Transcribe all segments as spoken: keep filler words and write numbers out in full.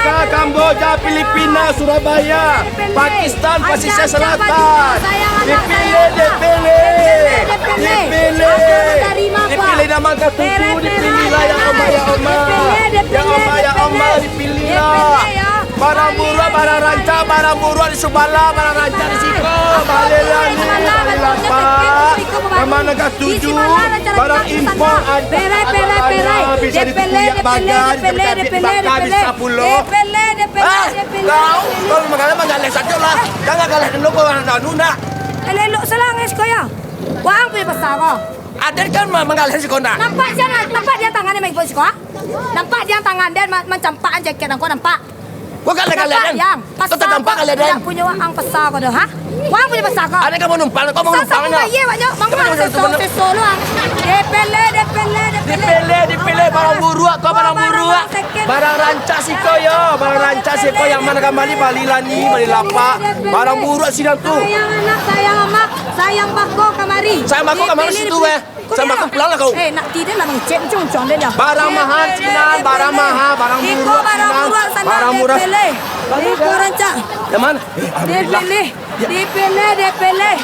Kamboja, Filipina, Surabaya, Pakistan, Pasisir Selatan. Dipilih, dipilih. Dipilih. Dipilih nama katuju, dipilihlah ya Allah, ya Allah. Ya Allah, ya Allah, dipilihlah. Barang buruak, barang rancak, barang buruak di subalah, barang rancak di siko. Balilah ni, balilah, Pak. Nama nan katuju, barang impor, rancak, bisa dikuyak bagai, bisa dikabik, bisa pulo. Eh, kau, kalau manggaleh, manggaleh sajo lah. Jangan galeh dulu kau, anu, nak. Elok-elok salah ngai siko yo. Wang punyo pasa ko. Aden kan ma-, manggaleh siko, nak. Nampak sia, nampak sia tangan den main siko, ha? Nampak sia tangan den ma-, mancampakan jakek angko, nampak? Kau galeh-galeh, nampak, den? Kau tadampak galeh, den? Indak punyo wang pasa ko doh, ha? Wang punyo pasa ko. Aden kan manumpang, kau manumpang, nak. Bayie, banyak. Mangko seso-seso lu, ha? Dipilih, dipilih, dipilih. Dipilih, dipilih, barang buruak, kau barang buruak. Barang rancak siko yo, barang rancak siko, yang ma nan ka bali, balilah ni, balilah, Pak. Barang buruak sinan tu. Sayang anak, sayang amak, sayang bako kamari. Sayang bako kamari situ, eh. Sayang bako pulanglah kau. Eh, nak ti den lah mangecek, uncung-uncung den yo. Barang maha sinan, barang maha, barang buruak sinan, barang murah. Iko rancak. Yang ma? Eh, alhamdulillah. Dipilih. Dipilih, dipilih.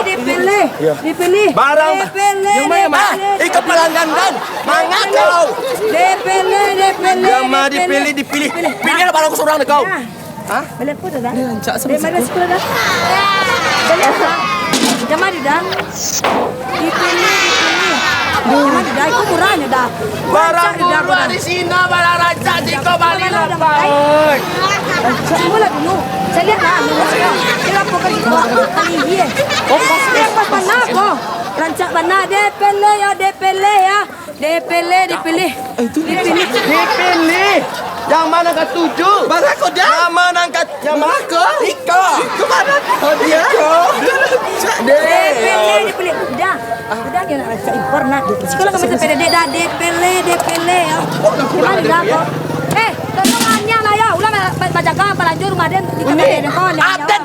Dipilih, dipilih. Barang. Dipilih. Yang ma, yang ma? Ah, iko pelanggan, den. Manga kau. Dipilih, dipilih. Yang ma dipilih, dipilih. Pilihlah barang kau surang dek kau. Nah. Hah? Bali apo tu, Da? Ni rancak. Dari ma siko, Da? Bali apo? Yang ma tu, Da? Dipilih, dipilih. Yang ma tu, Da? Iko murah nyo, Da. Barang murah di siko, barang rancak di siko, balilah, Pak. Oi. Cubolah dulu. Saya lihat lah, dulu saya. Kira apo kan iko? Paling tinggi, eh. Oh, pas, pas, pas, pas. Rancak bana, dipilih yo, dipilih yo. Dipilih, dipilih. Eh, itu dipilih. Dipilih. Yang ma nan katuju? Barako, Da? Yang ma nan ka-, yang ma? Barako. Iko. Iko barako, Da? Iko. Dipilih, dipilih. Udah. Udah, dia nak rancak impor, nah. Siko lah kami sepeda dek, Da. Dipilih, dipilih, yo. Yang ma, Da, ko? Eh, tolong aniang lah, yo. Ulah ma-, ma-, manjaga balanjo rumah den. Di kamar den, ko, aniang, yo. Aden.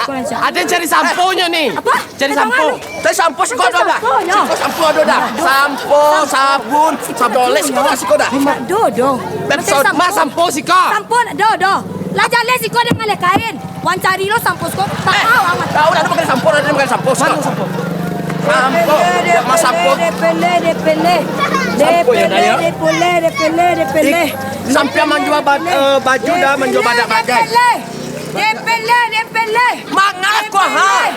Aden cari samponyo ni. Apo? Cari sampo. Cari sampo siko ado, Da? Siko sampo ado, Da? Sampo, sabun, sabun oles siko, Da, siko, Da? Ado, ado. Pepsodent, ma sampo siko? Sampo ado, ado. Lah jaleh siko den mangaleh kain. Wan cari lo sampo siko. Eh, tahu, Da, ado pakai sampo, Da, pakai sampo siko. Sampo. Sampo. Ma sampo? Dipilih, dipilih, dipilih. Sampo yo, Da, yo? Dipilih, dipilih, dipilih. Sampiang manjua ba-, eh, baju, Da, manjua badak bagai. Dipilih. Dipilih, dipilih. Manga ko, ha?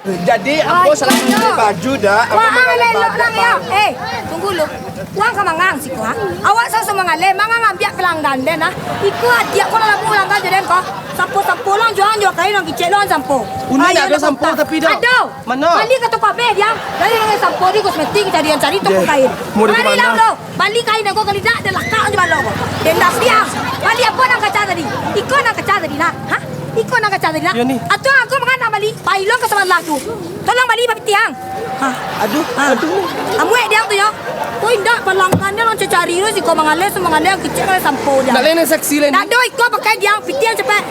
Jadi, ambo salah mangaleh baju, Da? Ambo mangaleh baju, Da? Eh, tunggu lu. Wang ka mangang siko, ha? Awak saso mangaleh, mangang ambiak pelanggan den, ha? Iko adiak ko lah labuah pelanggan jo den ko. Sampo-sampo lo, jualan jo kain, lo kicek lo sampo. Uni ndak ado sampo tapi, Da. Ado. Mano? Bali ka toko abih, Diang. Dari nan sampo di kosmetik, cari-cari toko kain. Bali lah lo. Bali kain nan ko kali dak, ado lakak jo balok ko. Den dak siang. Bali apo nan kaca tadi? Iko nan kaca tadi, nak? Ha? Iko nan kaca tadi, nak? Iyo ni. Atuang aku mangana bali? Pailon ka sabalah tu. Tolong bali bapitiang. Ha. Aduh, ha. Aduh. Amuek Diang tu, yo. Ko indak, palanggan den lo cari lo, siko mangaleh, siko mangaleh, kicek mangaleh sampo, Diang. Dak lai nan seksi lai ni. Dak ado, iko pakai, Diang, pitiang capek.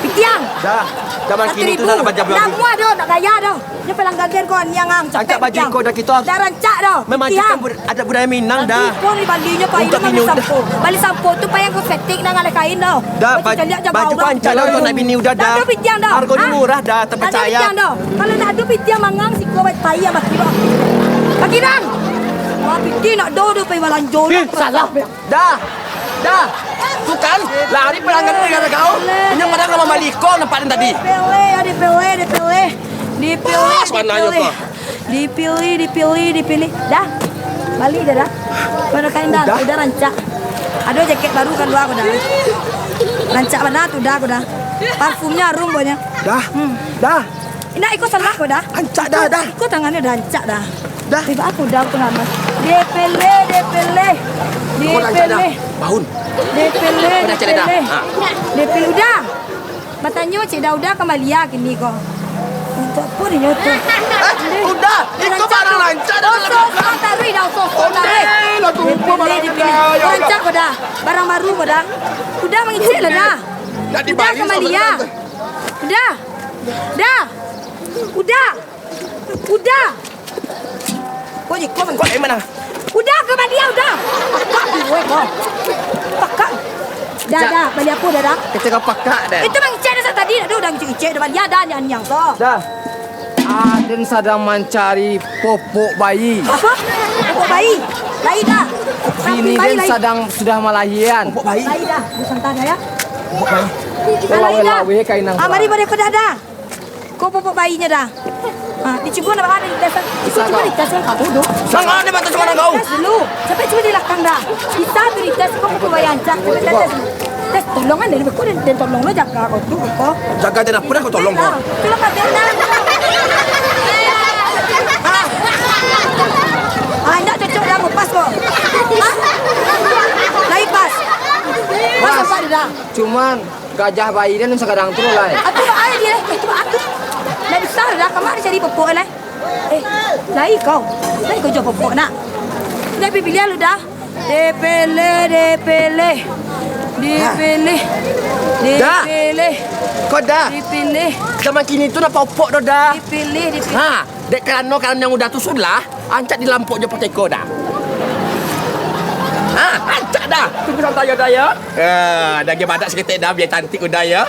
Pitiang. Da, zaman kini tu dak payah baju. Dak muah doh, dak gaya doh. Nyo pelanggan den ko aniang ang, capek. Rancak baju iko, Da, kito. Dak rancak doh. Mamajukan bud-, adat budaya Minang, Da. Nanti ko di Bali nyo payu untuak bali sampo. Bali sampo tu payah kosmetik, nan ngaleh kain doh. Da, baju ko rancak doh untuak anak bini Uda, Da. Dak ado pitiang doh. Hargonyo murah, Da, taparcaya. Dak ado pitiang doh. Kalau dak ado pitiang mangang siko, pai ang baki doh. Baki doh. Wah, pitiang nak doh, doh pai balanjo doh. Eh, salah. Da, Da, tu kan, lari pelanggan dari gara kau. Inyo padahal ka mambali iko nampak den tadi. Dipilih, yo, dipilih, dipilih. Dipilih, pas mananyo dipilih. Ko. Dipilih, dipilih, dipilih. Da, bali Da, Da. Ko ado kain Da, Uda rancak. Ado jakek baru kalua ko Da. Rancak bana tu Da, ko Da. Parfumnyo arum baunnyo. Da, Da. Indak, iko salah ko Da. Rancak Da, Da. Iko tangannyo Da, rancak Da. Da. Tibo aku Da, aku nambah. Dipilih, dipilih. Iko rancak Da. Dipilih. Baun. Dipilih, dipilih. Ha. Dipilih Uda. Batanyo cek Da, Uda ka mambali kini ko. Untuak apo dinyo tu? Eh, Uda, iko barang rancak Da. Oso-oso taruih Da, oso-oso taruih. Ondeh lah, tu rupo barang rancak Da, ya Allah. Rancak ko Da. Barang baru ko Da. Uda mangecek lah Da. Uda ka mambali. Uda. Da. Uda. Uda. Ko iko mah. Ko lai mano? Uda ka mambali, Uda. Pakak. Dah, dah. Bali apo dah, dah? Kecek pakak dah. Itu mangecek dah tadi, dah, dah ngecek-ngecek dah. Bali dah, niang-niang so. Dah. Aden sadang mancari popok bayi. Apo? Popok bayi? Lai dah. Bini den sadang sudah malahian. Popok bayi. Lai dah. Santai dah, ya. Popok bayi. Lawe-lawe kain nang. Ah, mari, mari, ko dah, dah. Ko popok bayinyo dah. Ha, dicubo nak bawa di tes. Cubo, cubo dites, kan, kamu tu. Sangat ni mata cubo nak kau. Tes dulu. Sampai cubo di belakang dah. Bisa tu dites, ko popok bayi ancak. Cubo tes, tes. Tes, tolong kan dari beko dan, dan tolong lo jaga kau tu, beko. Jaga je dah, pernah kau tolong kau. Tolong kau tes dah. Ah, indak cocok dah, pas kau. Ah? Lai pas. Pas apa dah? Cuman Gajah bayi den sagadang tu lai. Atu ai dia, eh, tu aku. Dah bisa dah, kamari cari popok lai. Eh, lai kau. Lai kau jual popok nak. Dah pilih lu dah. Dipilih, dipilih. Dipilih. Dah. Dipilih. Kau dah. Dipilih. Zaman kini tu nak popok dah dah. Dipilih, dipilih. Ha, dek karano, karano yang udah tu sudah. Ancak dilampok jo pateko dah. Ha, ancak dah. Tunggu santai yo, dah yo. Eh, dah ge badak saketek dah, biar cantik udah yo.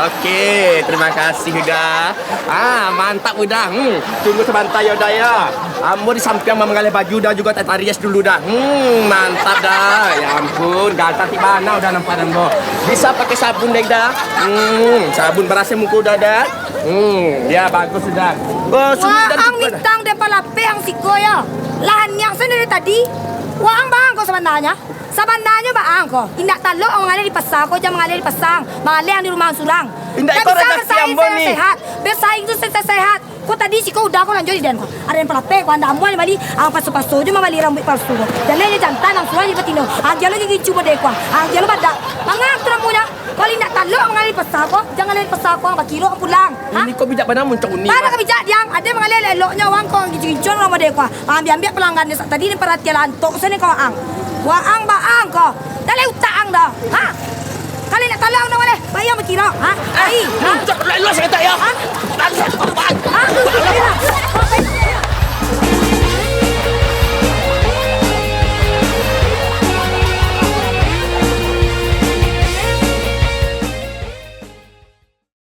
Oke, terima kasih udah. Ah, mantap udah. Hmm, tunggu sabanta yo, dah yo. Ambo di sampiang mamangaleh baju dah, jugo tarias dulu dah. Hmm, mantap dah. Ya ampun, dah cantik bana udah nampak ambo. Bisa pakai sabun deh dah. Hmm, sabun barasih muko udah dah. Hmm, ya bagus sudah. Oh, sudah. Waang mitang den palapeh ang siko yo. Lah niang sen dari tadi. Waang baa ang ko sabananyo? Sabananyo baa ang ko? Indak talok ang mangaleh di pasa ko, jan mangaleh di pasa ang. Mangaleh ang di rumah ang surang. Indak. Ndak iko bisa raja bersaing siang, Boni. Sehat-sehat. Bersaing tu sehat-sehat. Ko tadi siko udah ko lanjo di den ko. Aden palapeh ko, andak amuah bali, ang paso-paso jo mambali rambuik palsu ko. Jaleh jo jantan ang surang jo batino. Ang gilo gigi cubo deh ko. Ang gilo badak. Manga tu rambuiknyo? Kalau indak talok mangaleh di pasa ko, jan mangaleh di pasa ko, ang bakiro ang pulang. Ha? Ini ko bijak bana muncak uni. Bana ka bijak diang, ade mangaleh elok-eloknyo waang ko, gicu-gicuan urang mode ko. Ambiak-ambiak palanggannyo sak tadi ni paratian lantok sani ko waang. Waang baa ang ko. Dah lai utak ang dah. Ha? Kalau indak talok ang dah mangaleh, bayang bakiro. Ha? Ai. Muncak elok-elok saketek yo. Ha? Dah, dah,